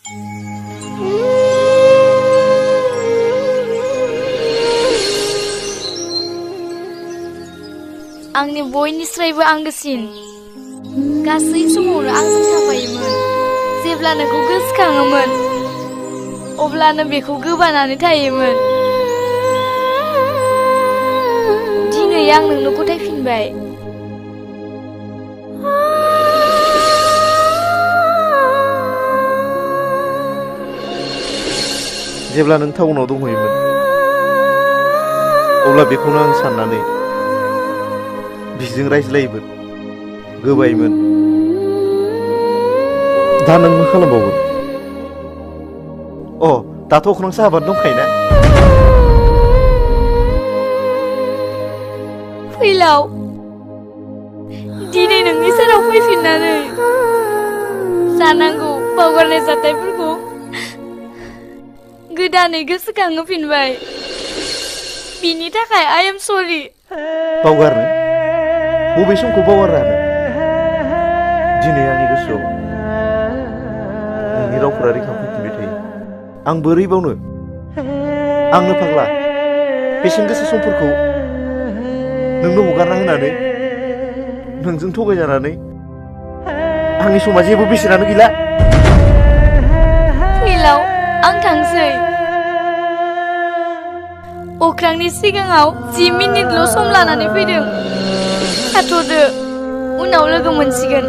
आंनि बयनिस्रायबो आंगोसिन गासै समावनो आंजों थाफायोमोन जेब्ला नोंखौ गोसोखाङोमोन अब्लानो बेखौ गोबानानै थायोमोन दिनै आं नोंनो गथायफिनबाय जेब्ला नों टाउनाव दंहैयोमोन अब्ला बेखौनो आं साननानै बिजों रायज्लायोमोन गोबायमोन दा नों मा खालामबावगोन दाथ' अख्रां साहाबाद दंखायोना फैलाव दिनै नोंनि सेराव फैफिननानै जानांगौ बावगारनाय जाथायफोरखौ गोदानै गोसोखांहोफिनबाय बिनि थाखाय आइ एम सरि बावगारनो बबे समखौ बावगारनो दिनै आंनि गोसोआव नोंनि रावफोरा रिखांफैफिनबाय थायो आं बोरै बावनो आंनो फाग्ला बेसेन गोसा समफोरखौ नोंनो हगारना होनानै नोंजों थगायजानानै आंनि समा जेबो बेसेनानो गैला फैलाव आं थांसै अख्रांनि सिगाङाव 10 मिनिटल' सम लानानै फैदों थाथ'दो उनाव लोगो मोनसिगोन